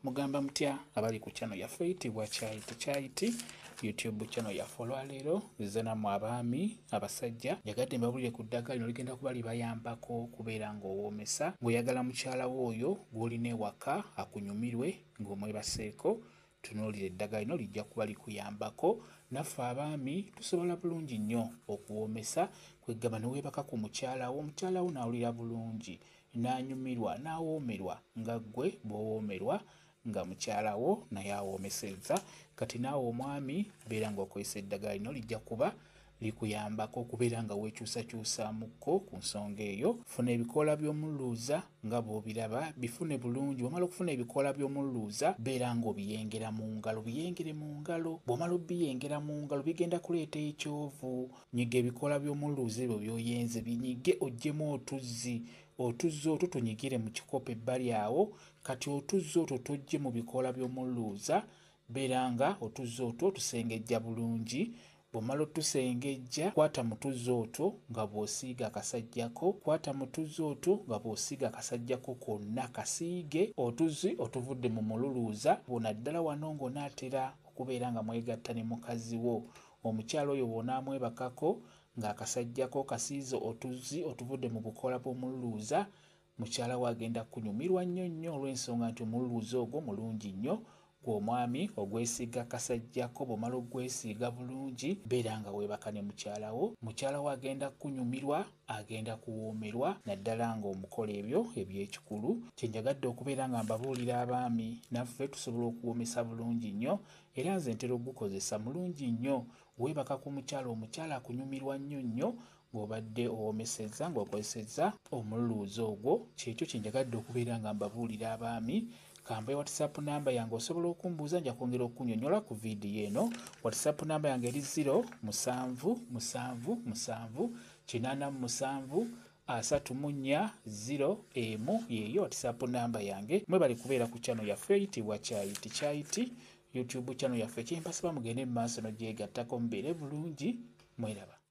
Mugamba mutya abali ku channel yaffe eyitibwa Kyayiti Kyayiti YouTube channel yaffe. Olwaleero nzize nammwe abaami abasajja, njagadde mbabulire ku ddagala lino ligenda kuba libayambako okubeera ng'owoomesa ng'oyagala mukyala wo oyo gw'olina ewaka akunyumirwe ng'omwebaseeko. Tunuulira eddagala lino lijja kuba likuyambako. Naffe abaami tusobola bulungi nnyo okuwoomesa, kwegamba ne weebaka ku mukyala wo, omukyala wo n'awulira bulungi n'anyumirwa n'awoomerwa nga ggwe bw'owoomerwa nga mukyala wo naye awoomesezza. Kati naawe omwami beera ng'okozesa eddagala lino lijja kuba likuyambako okubeera nga weekyusakyusaamukko ku nsonga eyo. Funa ebikoola by'omululuuza nga bw'obiraba, bifune bulungi. Bw'omala okufuna ebikoola by'omululuuza, beera ng'obiyengera mu ngalo, biyengere mu ngalo. Bw'omala obiyengera mu ngalo, bigenda kuleeta ekyovu. Nyiga ebikoola by'omululuuza ebyo by'oyenze, binyige oggyemu otuzzi. Otuzzi otwo tunyigire mu kikopo ebbali awo. Kati otuzzi otwo toggye mu bikoola by'omululuuza, beera nga otuzzi otwo tusengejja bulungi. Bw'omala otusengejja, kwata mu tuzzi otwo nga bw'osiiga akasajjako, kwata mu tuzzi otwo nga bw'osiiga akasajjako konna, kasiige otuzzi otuvudde mu mululuuza. Naddala wano ng'onaatera okubeera nga mwegatta ne mukazi wo, omukyala oyo bw'onaamwebakako ng'akasajjako kasiize otuzzi otuvudde mu bukoola bw'omululuuza, mukyala we agenda kunyumirwa nnyo nnyo olw'ensonga nti omululuuza ogwo mulungi nnyo. Gwe omwami ogwesiiga akasajjako, bw'omala ogwesiiga bulungi, beera nga weebaka ne mukyala wo. Mukyala wo agenda kunyumirwa, agenda kuwoomerwa, naddala ng'omukola ebyo eby'ekikulu. Kye njagadde okubeera nga mbabuulira abaami, naffe tusobola okuwoomesa bulungi nnyo, era nze ntera okugukozesa mulungi nnyo. Weebaka ku mukyala, omukyala akunyumirwa nnyo nnyo ng'obadde owoomesezza ng'okozesezza omululuuza ogwo. Kyekyo kye njagadde okubeera nga mbabuulira abaami. Kambe WhatsApp namba yange osobola okumbuuza, nja kwongera okunnyonnyola ku vidiyo eno. WhatsApp namba yange eri 0 7 7 7 87 34 0 1, yeeyo WhatsApp namba yange. Mwebale kubeera ku channel yaffe eyitibwa Kyayiti Kyayiti YouTube channel yaffe. Kyempasaba mugende mu maaso n'ogyegattako, mubeere bulungi, mweraba.